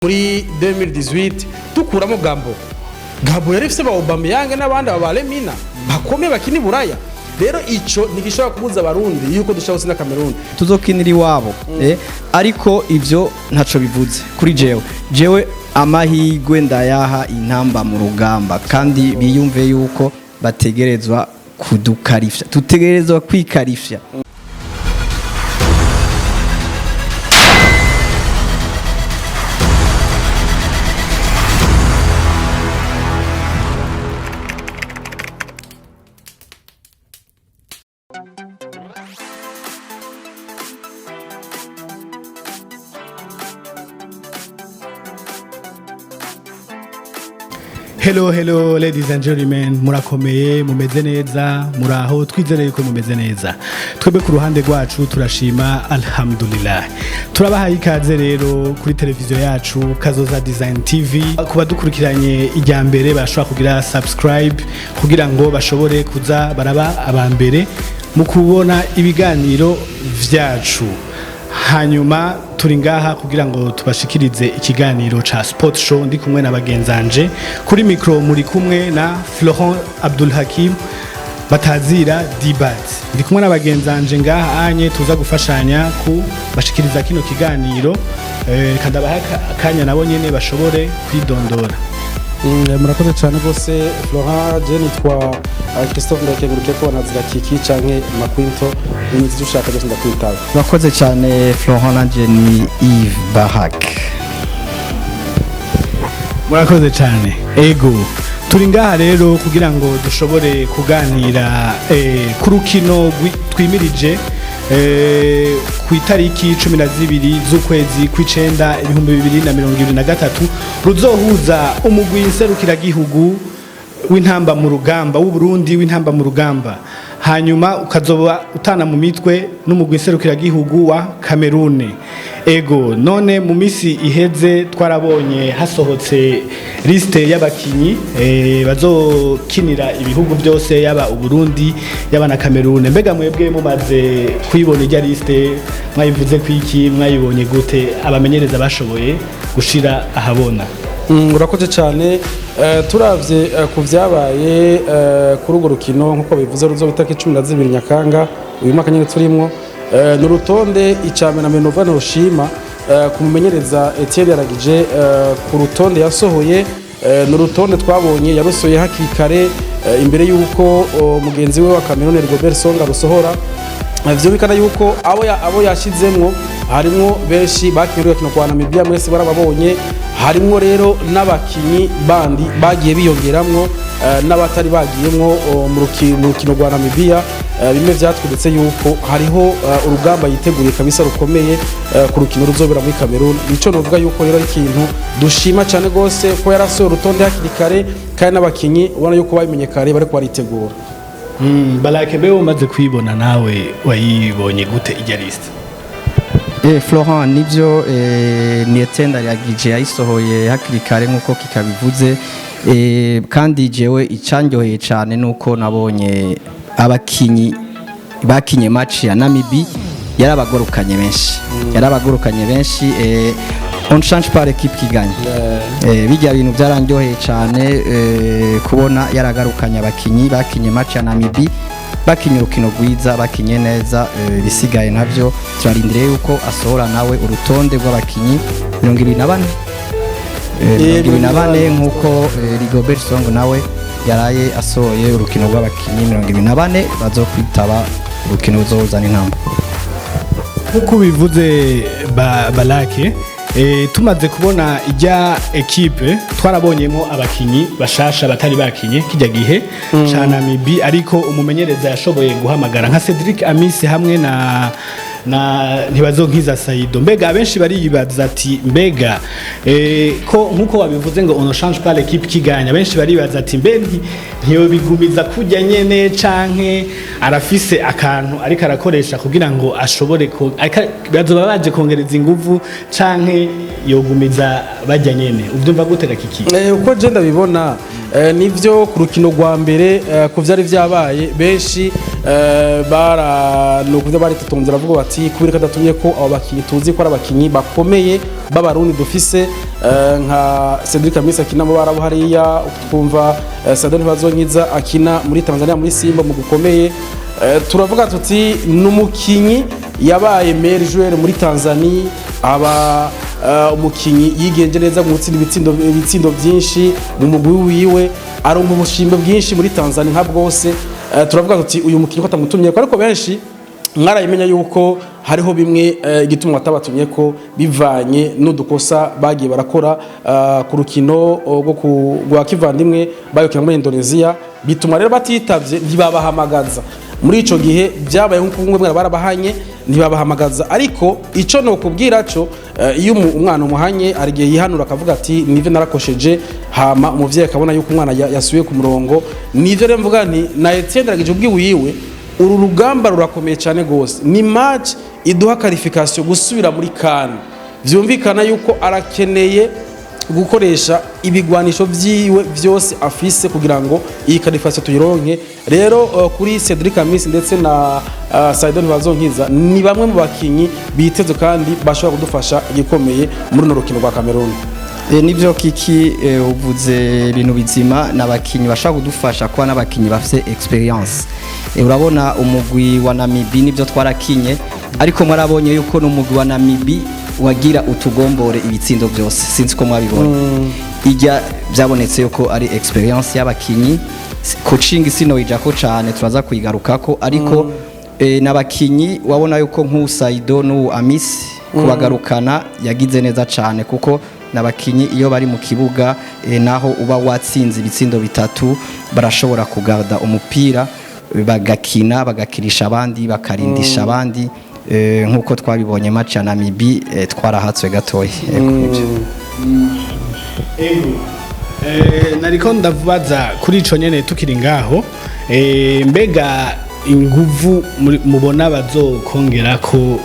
Muri 2018 dukuramo Gabon, Gabon yari ifise ba Aubameyang n'abandi aba ba Lemina bakomeye bakina i Buraya. Rero ico ntigishobora kubuza Abarundi yuko dushobora gutsinda Cameroon. Tuzokinira iwabo, ariko ivyo ntaco bivuze kuri jewe. Jewe amahirwe ndayaha Intamba mu Rugamba, kandi biyumve yuko bategerezwa kudukarifya, tutegerezwa kwikarifya. Hello, hello, ladies and gentlemen, murakomeye, mumeze neza, muraho? Twizere yuko mumeze neza. Twebwe ku ruhande rwacu turashima, alhamdulillah. Turabahaye ikaze rero kuri televiziyo yacu Kazoza Design TV. Ku badukurikiranye ijya mbere bashobora kugira subscribe kugira ngo bashobore kuza baraba aba mbere mu kubona ibiganiro vyacu. Hanyuma turi ngaha kugira ngo tubashikirize ikiganiro ca sport show. Ndi kumwe na bagenzanje kuri micro, muri kumwe na Florent Abdul Hakim batazira Dibat. Ndi kumwe na bagenzanje ngaha anye tuza gufashanya ku bashikiriza kino kiganiro. Kandabaha akanya nabo nyene bashobore kwidondora. Murakoze cyane rwose, Florent. Je nitwa Christophe Ndakengurukiye ko banazira Kiki canke Makwinto, ibintu ushaka byose ndakwitaba. Murakoze cyane, Florent. Nanje ni Yves Barak. Murakoze cyane. Ego, turi ngaha rero kugira ngo dushobore kuganira ku rukino twimirije ku itariki 12 z'ukwezi kw'icenda 2023, ruzohuza umugwi nserukiragihugu w'Intamba mu Rugamba w'Uburundi, w'Intamba mu Rugamba, hanyuma ukazoba utana mu mitwe n'umugwi nserukiragihugu wa Cameroon. Ego, none mu misi iheze twarabonye hasohotse liste y'abakinyi bazokinira ibihugu byose, yaba Uburundi, yaba na Cameroon. Mbega mwebwe mumaze kuyibona ijya liste, mwayivuze kwiki? Mwayibonye gute abamenyereza bashoboye gushira ahabona? Urakoze cyane. Turavye ku vyabaye kuri urwo rukino, nk'uko bivuze, ruzoba itariki 12 Nyakanga uyu mwaka nyine turimwo, ni urutonde icambere na mbere nova rushima ku mumenyereza Etienne Yaragije ku rutonde yasohoye. Ni urutonde twabonye yarusohoye hakiri kare, imbere y'uko mugenzi we wa Cameroon Rigobert Song arusohora. Vyumvikana yuko abo yashizemwo harimwo benshi bakinye urukino kwa Namibia, mwese barababonye. Harimwo rero n'abakinyi bandi bagiye biyongeramwo n'abatari bagiyemwo mu rukino rwa Namibia. Bimwe vyatweretse yuko hariho urugamba yiteguriye kabisa rukomeye ku rukino ruzobera muri Cameroon. Nico novuga yuko rero ari ikintu dushima cyane gose ko yarasohoye urutonde hakiri kare, kandi n'abakinyi ubona yuko babimenye kare, bariko baritegura. Balake, bewe umaze kuyibona nawe wayibonye gute ijya liste? Florent, nivyo, ni Etienne Ndayiragije yayisohoye hakiri kare nk'uko kikabivuze, kandi jewe icandyoheye cyane nuko nabonye abakinyi bakinye match ya Namibia yarabagorukanye benshi, yarabagorukanye benshi. On ne change pas l'équipe qui gagne. Bijya bintu byarandyoheye cyane kubona yaragarukanye abakinyi bakinye match ya Namibia, bakinye urukino rwiza, bakinye neza. Ibisigaye navyo turarindiriye yuko asohora nawe urutonde rw'abakinyi 24, 24, nk'uko Rigobert Song nawe yaraye asohoye urukino rw'abakinyi 24 bazokwitaba urukino ruzohuza n'Intamba. Nk'uko ubivuze, Balake, tumaze kubona ijya ekipe twarabonyemo abakinyi bashasha batari bakinye kijya gihe ca Namibia, ariko umumenyereza yashoboye guhamagara nka Cedric Amisi hamwe na Ntibazonkiza Saido. Mbega abenshi baribaza ati mbega ko nkuko wabivuze ngo on ne change pas l'équipe qui gagne, abenshi baribaza ati mbe ntiyobigumiza kujya nyene, canke arafise akantu ariko arakoresha kugira ngo ashobore bazoba baje kongereza inguvu, canke yogumiza bajya nyene? Uvyumva gute gakiki? Uko je ndabibona, nivyo, ku rukino rwa mbere, ku vyari vyabaye benshi Bara nukuvuga baritotonze, baravuga bati kubera ko adatumye ko abo bakinyi tuzi ko ari abakinyi bakomeye b'Abarundi dufise, nka Cedric Amisi akina mu Barabu hariya, twumva Saido Ntibazonkiza akina muri Tanzania muri Simba mu gukomeye. Turavuga tuti numukinyi yabaye meilleur joueur muri Tanzania, aba umukinyi yigenje neza mu gutsinda ibitsindo byinshi mu mugwi wiwe, aronka ubushimwe bwinshi muri Tanzania nka bwose. Turavuga tuti uyu mukinyi ko atamutumye, ariko benshi mwarayimenya yuko hariho bimwe igituma batabatumye ko bivanye n'udukosa bagiye barakora ku rukino rwo rwa kivandimwe bayokina muri Indonesia, bituma rero batitavye, ntibabahamagaza. Muri ico gihe byabaye nk'uko umwe barabahanye, ntibabahamagaza. Ariko ico nokubwira co, iyo umwana umuhanye, hari igihe yihanura akavuga ati nivyo, narakosheje, hama umuvyeyi akabona yuko umwana yasubiye ku murongo. Nivyo rero mvuga nti na Etienne Ndayiragije ubwiwiwe, uru rugamba rurakomeye cyane gose. Ni match iduha qualification gusubira muri CAN. Vyumvikana yuko arakeneye gukoresha ibigwanisho vyiwe vyose afise kugira ngo iyi qualification tuyironke. Rero kuri Cedric Amisi ndetse na Saido Ntibazonkiza, ni bamwe mu bakinyi biteze kandi bashobora kudufasha igikomeye muri runo rukino rwa Cameroon. Nivyo Kiki, uvuze ibintu bizima. N'abakinyi bashobora kudufasha kuba n'abakinyi bafite expérience. Urabona umugwi wa Namibia, nivyo twarakinye, ariko mwarabonye yuko n'umugwi wa Namibia wagira utugombore ibitsindo byose, sinzi ko mwabibonye. Ijya byabonetse yuko ari expérience y'abakinyi. Coaching sino ijako cane, turaza kuyigarukako, ariko n'abakinyi wabona yuko nk'u Saido n'u Amisi kubagarukana yagize neza cane, kuko n'abakinyi iyo bari mu kibuga, naho uba watsinze ibitsindo bitatu, barashobora kugarda umupira, bagakina, bagakirisha abandi, bakarindisha abandi, nk'uko twabibonye match ya Namibia, twarahatswe gatoya. Ego, nivyo. Ego. Nariko ndabaza kuri ico nyene tukiri ngaho, mbega inguvu mubona bazokongerako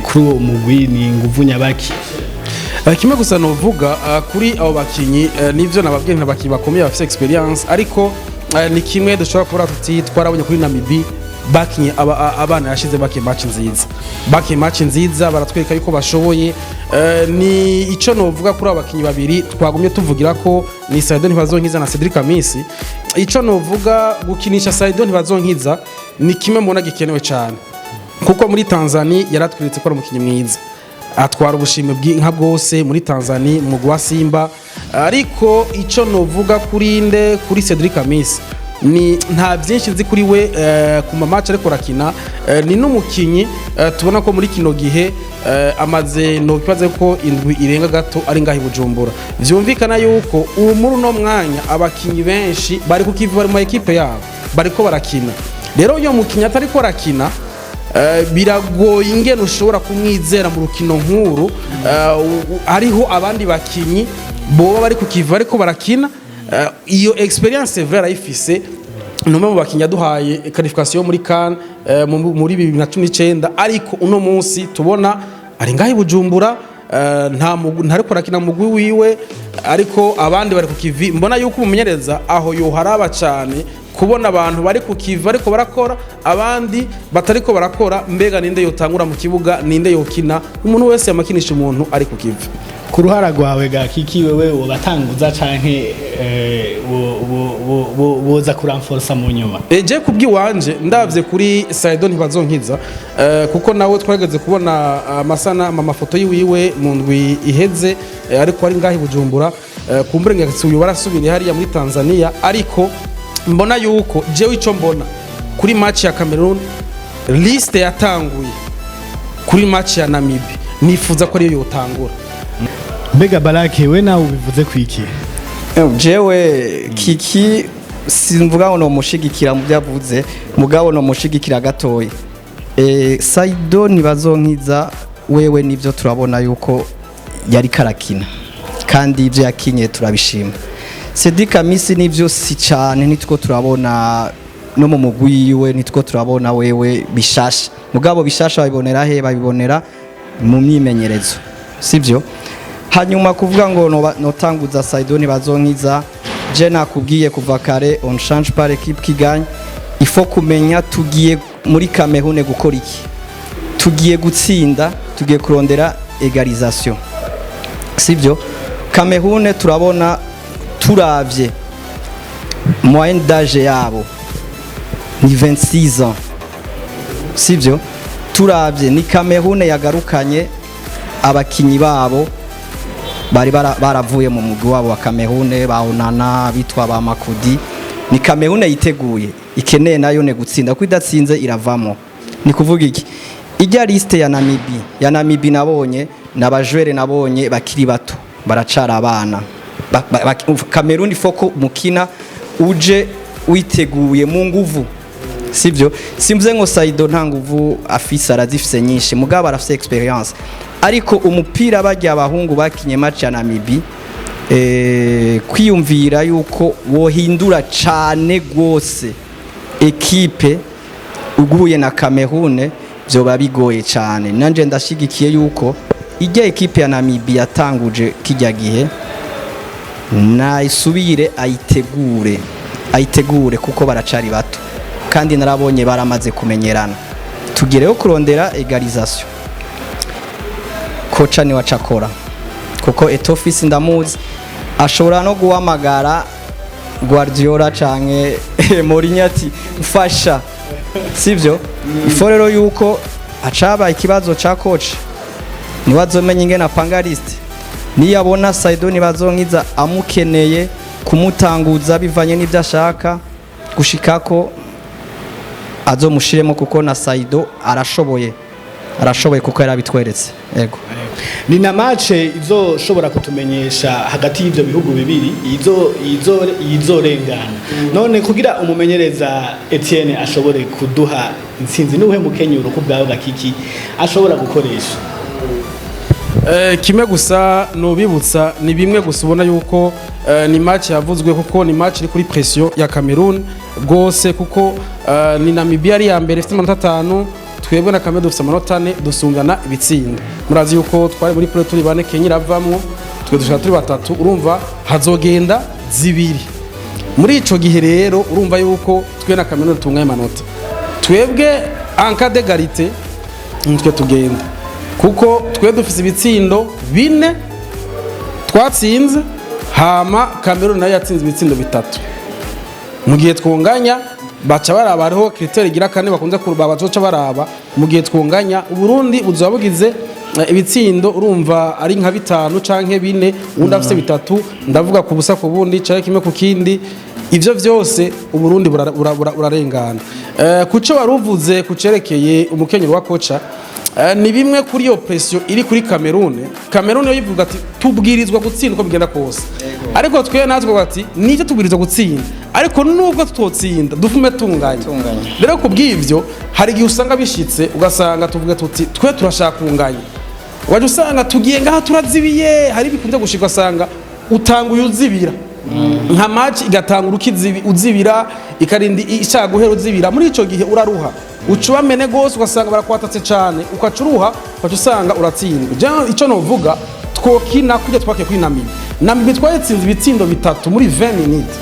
kuri uwo mugwi ni inguvu nyabaki? Kimwe gusa novuga kuri abo bakinyi, nivyo nababwiye, nti abakinyi bakomeye bafise expérience, ariko ni kimwe dushobora kubura tuti twarabonye kuri Namibia bakinye abana yashize bakinye match nziza, bakinye match nziza, baratwereka yuko bashoboye. Ni ico novuga kuri abo bakinyi babiri twagumye tuvugira ko ni Saido Ntibazonkiza na Cedric Amisi. Ico novuga, gukinisha Saido Ntibazonkiza ni kimwe mbona gikenewe cyane, kuko muri Tanzania yaratweretse ko ari umukinyi mwiza, atwara ubushimwe bw'inka bwose muri Tanzania mu mugwi wa Simba. Ariko ico novuga kuri nde, kuri Cedric Amisi, ni nta byinshi nzi kuri we ku ma match ariko rakina. Ni n'umukinyi tubona ko muri kino gihe amaze no kibaze ko indwi irenga gato ari ngaho i Bujumbura. Vyumvikana yuko ubu muri uno mwanya abakinyi benshi bari ku kivi, bari mu ekipe yabo, bariko barakina. Rero iyo mukinyi atariko arakina, biragoye ingene ushobora kumwizera mu rukino nk'uru hariho abandi bakinyi boba bari ku kivi bariko barakina. Iyo expérience vrai arayifise, ni umwe mu bakinyi yaduhaye qualification muri CAN muri 2019, ariko uno munsi tubona ari ngaho i Bujumbura, ntariko arakina mu mugwi wiwe, ariko abandi bari ku kivi. Mbona yuko umumenyereza aho yoharaba cyane kubona abantu bari ku kivi ariko barakora, abandi batariko barakora. Mbega ninde yotangura mu kibuga, ninde yokina? Umuntu wese yamakinisha umuntu ari ku kivi. Ku ruhara rwawe ga Kiki, wewe wobatanguza canke boza kuramforsa mu nyuma? Eje kubwiwanje, ndavye kuri Saido Ntibazonkiza, kuko nawe twageze kubona amasana amafoto yiwiwe mu ndwi iheze, ariko ari ngaho i Bujumbura, kumbure uyu barasubiriye hariya muri Tanzania. Ariko mbona yuko jewe ico mbona kuri match ya Cameroon, liste yatanguye kuri match ya Namibia, nifuza ko ariyo yotangura. Mbega Barake, we nawe ubivuze kwiki? Jewe Kiki simvuga ngo nomushigikira mu byo avuze, mugabo nomushigikira gatoya. Saido Ntibazonkiza wewe, nivyo turabona yuko yari karakina kandi ibyo yakinye turabishima. Cedric Amisi nivyo si cyane, nitwo turabona no mu mugwi wiwe, nitwo turabona wewe bishasha, mugabo bishasha babibonera he? Babibonera mu myimenyerezo, sivyo? Hanyuma kuvuga ngo notanguza Saido Ntibazonkiza, je nakubwiye kuva kare, on change pas l'équipe qui gagne. Il Il faut kumenya tugiye muri Cameroon gukora iki. Tugiye gutsinda, tugiye kurondera égalisation, sibyo? Cameroon turabona, turavye moyenne d'âge yabo ni 26 ans, sibyo? Turavye ni Cameroon yagarukanye abakinyi babo bari baravuye mu mugwi wabo wa Cameroon, ba Onana, bitwa ba Makudi. Ni Cameroon yiteguye, ikeneye nayo ne gutsinda, kuko idatsinze iravamo. Ni kuvuga iki? Ijya liste ya Namibie nabonye n'aba joueurs nabonye bakiri bato, baracara abana. Cameroon foko mukina uje witeguye mu nguvu, sibyo? Simvuze ngo Saido nta nguvu afise, arazifise nyinshi, mugabo arafise expérience. Ariko umupira bajya abahungu bakinye match ya Namibie, kwiyumvira yuko wohindura cane gose équipe uguye na Cameroon byoba bigoye cane. Nanje ndashigikiye yuko ijya équipe ya Namibie yatanguje kijya gihe nayisubire ayitegure, ayitegure, kuko baracari bato kandi narabonye baramaze kumenyerana. Tugireyo kurondera égalisation. Koca niwe acakora, kuko Eto'o Fils ndamuzi, ashobora no guhamagara Guardiola canke Mourinho ati: "Mfasha", sivyo? Ifo rero yuko acaba ikibazo ca coach, niwe azomenya ingene apanga liste. Niyabona Saido Ntibazonkiza amukeneye kumutanguza bivanye n'ibyo ashaka gushikako, azomushiremo, kuko na Saido arashoboye, arashoboye kuko yarabitweretse, yego. Ni na match izoshobora kutumenyesha hagati y'ivyo bihugu bibiri izo izorengana. None kugira umumenyereza Etienne ashobore kuduha intsinzi, nuhe mukenyuro ku bwawe gakiki ashobora gukoresha? Kimwe gusa nubibutsa, ni bimwe gusa ubona yuko ni match yavuzwe, kuko ni match iri kuri pression ya Cameroon gose, kuko ni Namibia ari ya mbere ifite amanota 5, twebwe na Cameroon dufite amanota 4, dusungana ibitsinda. Murazi yuko twari muri poule turi bane, Kenya iravamwo, twe dushaka turi batatu. Urumva hazogenda zibiri muri ico gihe. Rero urumva yuko twe na Cameroon tunganye amanota. Twebwe en cas d'égalité nitwe tugenda, kuko twe dufise ibitsindo 4 twatsinze, hama Cameroon nayo yatsinze ibitsindo 3. Mu gihe twunganya baca baraba, hariho critère igira kane bakunze kuruba bazoca baraba. Mu gihe twunganya, Uburundi buzoba bugize ibitsindo, urumva ari nka 5 canke 4, uwundi afise 3, ndavuga ku busa ku bundi canke kimwe ku kindi. Ivyo vyose Uburundi burarengana. Kuco waruvuze kucerekeye umukenyero wa coach, ni bimwe kuri iyo pression iri kuri Cameroon. Cameroon yo yivuga ati: "Tubwirizwa gutsinda uko bigenda kose." Ariko twe natwe ati: "Nicyo tubwirizwa gutsinda, ariko nubwo tutotsinda dufume tunganya." Tunganya. Rero ku bw'ivyo hari igihe usanga bishitse ugasanga tuvuga tuti: "Twe turashaka kunganya." Waje usanga tugiye ngaha turazibiye. Hari bikunze gushika usanga utanguye uzibira, nka match igatangura uzibira, ikarinda ishaka guhera uzibira. Muri ico gihe uraruha, uca ubamene gose, ugasanga barakwatatse cane, ukaca uruha, ukaca usanga uratsindwa. Je ico novuga, twokina kurya twakiye kuri Namibia. Namibia twayitsinze ibitsindo 3 muri 20 minutes.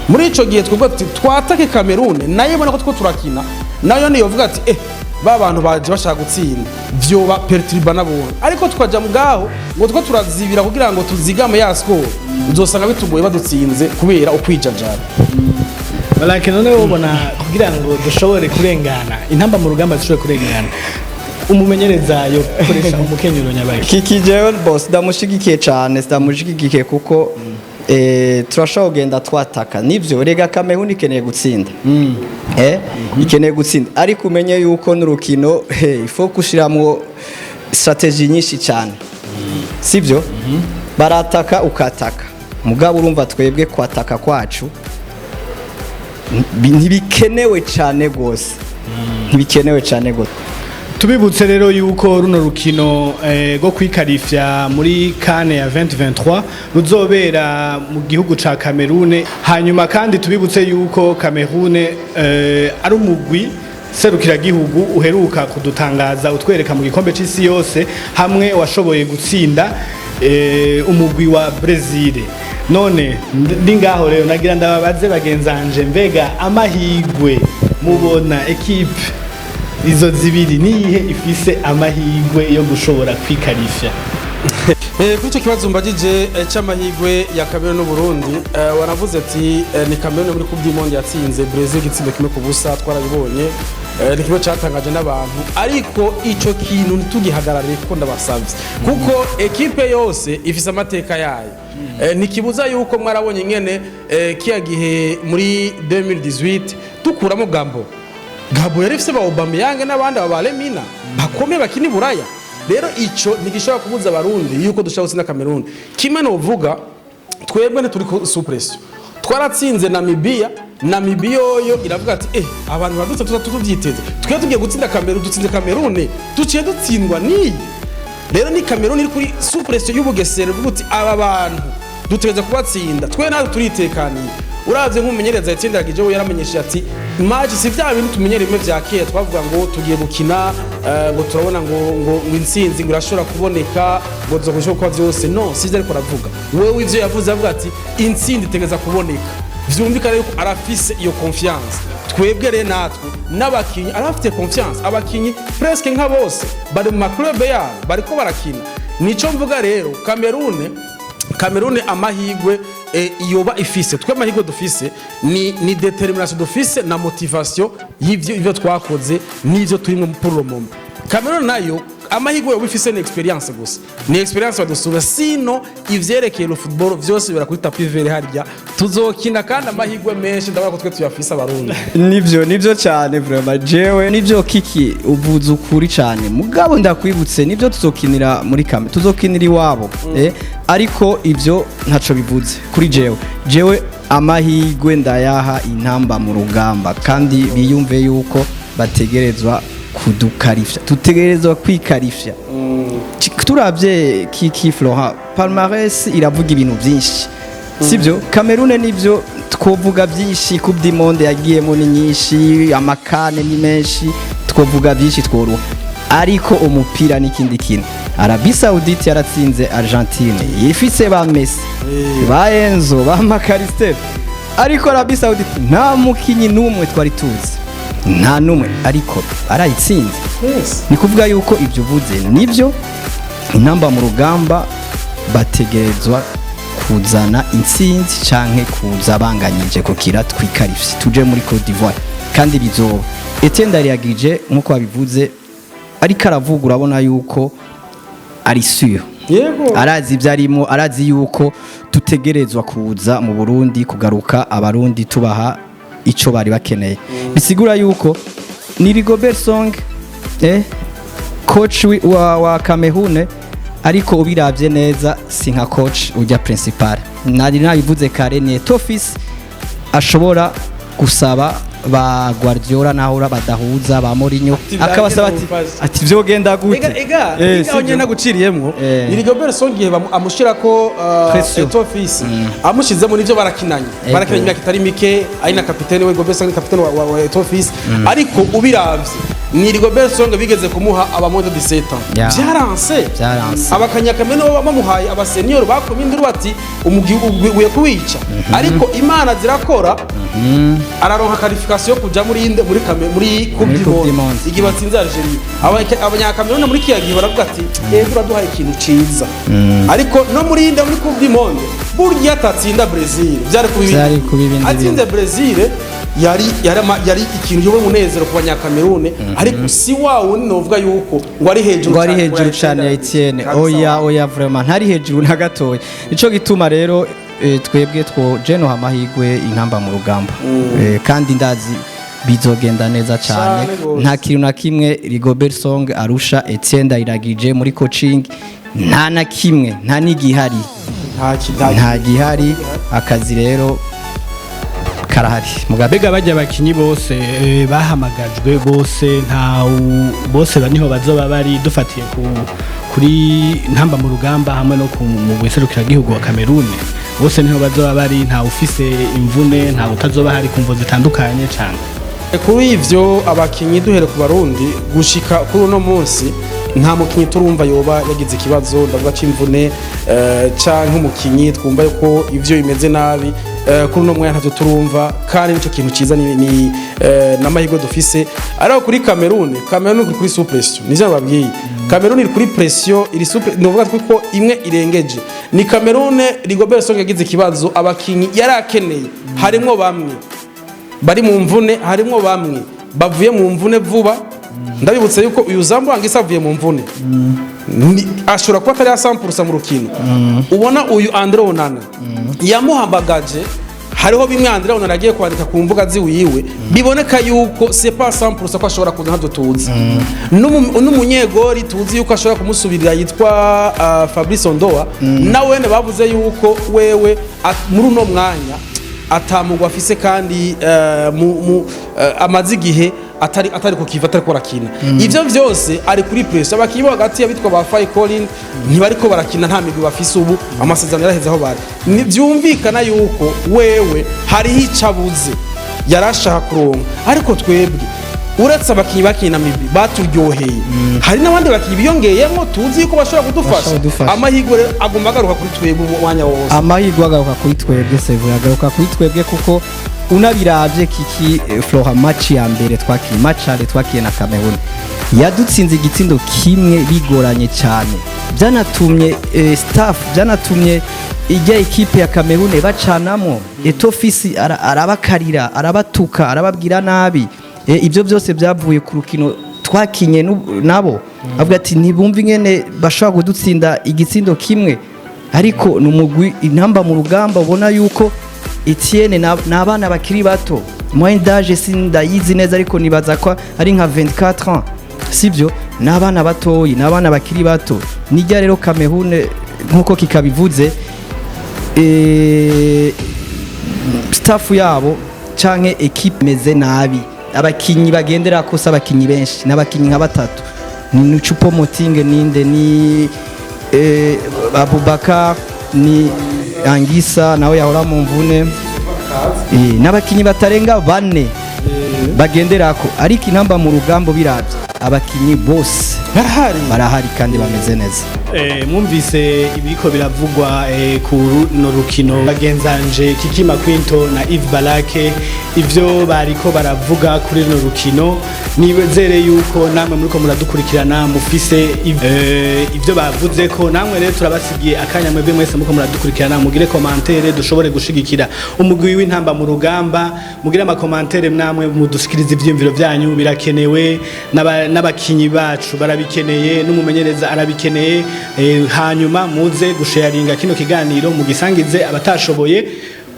Muri ico gihe twebwe tuti twatake Cameroon, nayo ibona ko two turakina, nayo niyo vuga ati: "Ba bantu baje bashaka gutsinda", vyoba perturba nabone. Ariko tukaja mugaho ngo two turazibira kugira ngo tuzigame ya score, uzosanga bitugoye, badutsinze kubera ukwijajara. Balake, none ubona kugira ngo dushobore kurengana, intamba mu rugamba zishobore kurengana, umumenyereza yo koresha umukenyuro nyabaki? Kiki, jewe boss ndamushigikiye cyane, ndamushigikiye kuko turashobora kugenda twataka. Nivyo rega, Cameroon ikeneye gutsinda, ikeneye gutsinda, ariko umenye yuko n'urukino il faut gushiramwo stratégie nyinshi cyane, sivyo? Barataka, ukataka, mugabo urumva twebwe kwataka kwacu ntibikenewe cyane gose, ntibikenewe cyane gose. Tubibutse rero yuko runo rukino rwo kwikarifya muri CAN ya 2023 ruzobera mu gihugu ca Cameroon. Hanyuma kandi tubibutse yuko Cameroon ari umugwi serukiragihugu uheruka kudutangaza, utwereka mu gikombe c'isi yose, hamwe washoboye gutsinda umugwi wa Brazil. None ndi ngaho rero nagira ndababaze bagenzanje, mbega amahigwe Mubona équipe izo zibiri niyihe ifise amahirwe yo gushobora kwikarifya? Kuri icyo kibazo mbagije cy'amahirwe ya Cameroon n'Uburundi, wanavuze ati ni Cameroon muri Coupe du Monde yatsinze Brazil igitsindo 1-0, twarabibonye. Ni kimwe cyatangaje n'abantu, ariko ico kintu ntitugihagararire kuko ndabasavye, kuko équipe yose ifise amateka yayo. Ntikibuza yuko mwarabonye ingene kiya gihe muri 2018 dukuramo Gabon. Gabon yari ifise ba Aubameyang n'abandi ba Lemina bakomeye bakina i Buraya. Rero ico ntigishobora kubuza Abarundi yuko dushobora gutsinda Cameroon. Kimwe novuga, twebwe ntituri sous pression. Twaratsinze Namibia. Namibia yoyo iravuga ati: "Abantu badutse tuza tuvyiteze, twe tugiye gutsinda Cameroon, dutsinze Cameroon, duciye dutsindwa niyi." Rero ni Cameroon iri kuri sous pression y'ubugesera, ivuga uti: "Aba bantu dutegereza kubatsinda." Twe natwe turitekaniye. Uravye nk'umumenyereza yatsindagije, we yaramenyesheje ati: "Match si vya bintu tumenyereye bimwe vya kera, twavuga ngo tugiye gukina, ngo turabona ngo intsinzi ngo irashobora kuboneka, ngo tuzokushobora kuba vyose." No sivyo, ariko aravuga wewe ivyo yavuze, avuga ati: "Intsinzi itegereza kuboneka." Vyumvikana yuko arafise iyo confiance. Twebwe rero natwe n'abakinyi arafite confiance. Abakinyi presque nka bose bari mu ma club yabo, bariko barakina. Nico mvuga rero, Cameroon amahigwe yoba ifise, twe amahigwe dufise ni détermination dufise na motivation y'ivyo ivyo twakoze n'ivyo turimo pour le moment. Cameroon nayo amahigwe yoba ifise ni expérience gusa, ni expérience badusura. Sino ivyerekeye le football vyose bibera kuri tapis vert harya tuzokina, kandi amahigwe menshi ndabona ko twe tuyafise Abarundi. Nivyo, nivyo cyane vraiment. Jewe nivyo kiki uvuze ukuri cyane, mugabo ndakwibutse, nivyo tuzokinira muri kame, tuzokinira iwabo, ariko ivyo ntaco bivuze kuri jewe. Jewe amahirwe ndayaha Intamba mu Rugamba, kandi biyumve yuko bategerezwa kudukarifya, tutegerezwa kwikarifya. Turavye kiki Flora, palmarès iravuga ibintu byinshi, sibyo? Cameroon nivyo twovuga byinshi, Coupe du Monde yagiyemo ni nyinshi, ama CAN ni menshi, twovuga byinshi tworuha, ariko umupira n'ikindi kintu. Arabie Saoudite yaratsinze Argentine ifise ba Messi, ba Enzo, ba Mac Allister, ariko Arabie Saoudite nta mukinyi n'umwe twari tuzi, nta n'umwe, ariko arayitsinze. Ni kuvuga yuko ibyo uvuze nibyo, Intamba mu Rugamba bategerezwa kuzana intsinzi canke kuza banganyije kukira twikarifye tuje muri Côte d'Ivoire, kandi bizoba. Etienne Ndayiragije nkuko babivuze, ariko aravuga, urabona yuko ari sûr, arazi ibyo arimo, arazi yuko tutegerezwa kuza mu Burundi kugaruka Abarundi tubaha ico bari bakeneye. Bisigura yuko ni Rigobert Song, coach wa Cameroon, ariko ubiravye neza si nka coach ujya principal. Nari nabivuze kare, ni Eto'o Fils ashobora gusaba ba Guardiola naho badahuza, ba Mourinho, akabasaba ati mufashe. Ati vyogenda gute? Ega ega sivyo? Nyene naguciriyemwo. Ni Rigobert Song igihe amushirako Pression. Eto'o Fils amushizemo, nivyo barakinanye, barakinanye imyaka itari mike, ari na kapitene we. Rigobert Song ni kapitene wa Eto'o Fils, ariko ubiravye ni Rigobert Song bigeze kumuha aba moins de 17 ans, vyaranse. Vyaranse. Abakanyakamene bo bamuhaye aba senior bakomye induru bati: "Umugi ugiye kuwica." Ariko Imana zirakora, araronka qualification yo kuja muri inde, muri kame, muri Coupe Muri du Coupe du Monde. Monde. Igihe batsinze Algeria, Abanyakameruni muri kiya gihe baravuga ati: "Ego, uraduhaye ikintu ciza." Ariko no muri inde, muri Coupe du Monde, burya atatsinda Brazil byari kuba ibindi. Vyari kuba ibindi. Atsinze Brazil yari ikintu yowe munezero ku Banyakameruni, ariko si wa wundi novuga yuko ngo ari hejuru ngo ari cane, hejuru cyane ya Etienne. Kabisa. Oya, oya, vraiment ntari hejuru na gatoya. Nico gituma rero twebwe two jeno amahigwe Intamba mu Rugamba, kandi ndazi bizogenda neza cyane. Cane gose. Nta kintu na kimwe Rigobert Song arusha Etienne Ndayiragije muri coaching, nta na kimwe, nta n'igihari. Nta Nta gihari. Akazi rero karahari mugabe. Mbega bajya abakinyi bose bahamagajwe bose, nta bose niho bazoba bari, dufatiye kuri Ntamba mu Rugamba hamwe no ku mu gihugu wa Cameroon, bose niho bazoba bari? Nta ufise imvune, nta utazoba hari ku mvo zitandukanye cyane? Kuri ivyo abakinyi, duhere ku Barundi, gushika kuri uno munsi nta mukinyi turumva yoba yagize ikibazo, ndavuga c'imvune, canke umukinyi twumva yuko ivyo bimeze nabi. Kuri uno mwanya ntavyo turumva, kandi nico kintu ciza ni n'amahirwe dufise. Ariko kuri Cameroon, Cameroon iri kuri sous pression, nivyo nababwiye. Cameroon iri kuri pression, iri sous, novuga ko imwe irengeje. Ni Cameroon, Rigobert Song yagize ikibazo, abakinyi yari akeneye harimwo bamwe bari mu mvune, harimwo bamwe bavuye mu mvune vuba. Ndabibutse yuko uyu Zambo Anguissa avuye mu mvune. Ashobora kuba atari 100% mu rukino. Ubona uyu Andre Onana yamuhambagaje, hariho bimwe Andre Onana agiye kwandika ku mbuga ziwiwe, biboneka yuko c'est pas 100% ko ashobora kuza, ntabyo tuzi. N'umunyegori tuzi yuko ashobora kumusubirira yitwa Fabrice Ondoa, nawene bavuze yuko wewe muri uno mwanya atamugwa afise, kandi amaze igihe atari ku kiva, atari ko arakina. Ivyo vyose ari kuri pressure. Abakinyi bo hagati abitwa ba Fai Colin ntibariko barakina, nta migwi bafise ubu, amasezerano yaraheze aho bari. Vyumvikana yuko wewe hariho ico abuze yarashaka kuronka. Ariko twebwe, uretse abakinyi bakinye na Namibie baturyoheye, hari n'abandi bakinyi biyongeyemo tuzi yuko bashobora kudufasha. Bashobora kudufasha. Amahirwe rero agomba agaruka kuri twebwe umwanya wose. Amahirwe agaruka kuri twebwe, sevu, agaruka kuri twebwe, kuko unabiravye kiki, Flora, match ya mbere twakiye, match aller twakiye na Cameroon, yadutsinze igitsindo kimwe bigoranye cyane. Byanatumye staff, byanatumye ijya ekipe ya Cameroon bacanamo Eto'o Fils, arabakarira, arabatuka, arababwira nabi. Ibyo byose byavuye ku rukino twakinye nabo, avuga ati ntibumva ingene bashobora kudutsinda igitsindo kimwe. Ariko ni umugwi Intamba mu Rugamba, ubona yuko Etienne ni abana bakiri bato, moyenne d'âge sindayizi neza, ariko nibaza ko ari nka 24 ans, sibyo? Ni abana batoyi, ni abana bakiri bato. Nijya rero Cameroon, nkuko kikabivuze, staff yabo canke equipe meze nabi, abakinyi bagendera ko si abakinyi benshi, n'abakinyi nka batatu, ni Choupo-Moting, ninde, ni Abubakar, ni Anguissa nawe yahora mu mvune, n'abakinyi batarenga bane bagenderako. Ariko Intamba mu Rugamba, biravye abakinyi bose barahari. Barahari kandi bameze neza. Mwumvise ibiriko biravugwa ku runo rukino. Bagenzanje Kikima Quinto na Yves Balake, ivyo bariko baravuga kuri runo rukino, nizere yuko namwe muriko muradukurikirana mufise ivyo bavuze ko. Namwe rero turabasigiye akanya, mwebwe mwese muriko muradukurikirana, mugire commentaire dushobore gushigikira umugwi w'Intamba mu Rugamba. Mugire ama commentaires namwe, mudushikirize ivyiyumviro vyanyu, birakenewe. N'abakinyi bacu barabikeneye, n'umumenyereza arabikeneye. Hanyuma muze gusharinga kino kiganiro, mugisangize abatashoboye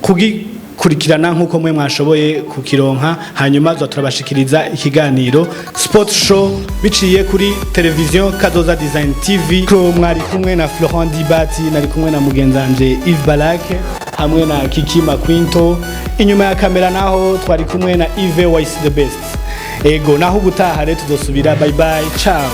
kugikurikirana nk'uko mwe mwashoboye kukironka. Hanyuma tuza turabashikiriza ikiganiro Sport Show biciye kuri televiziyo Kadoza Design TV. Ko mwari kumwe na Florent Dibati, nari kumwe na mugenzanje Yves Balake hamwe na Kiki Maquinto. Inyuma ya kamera naho twari kumwe na Yves Wise the best. Ego, naho ubutaha rero tuzosubira. Bye bye, ciao.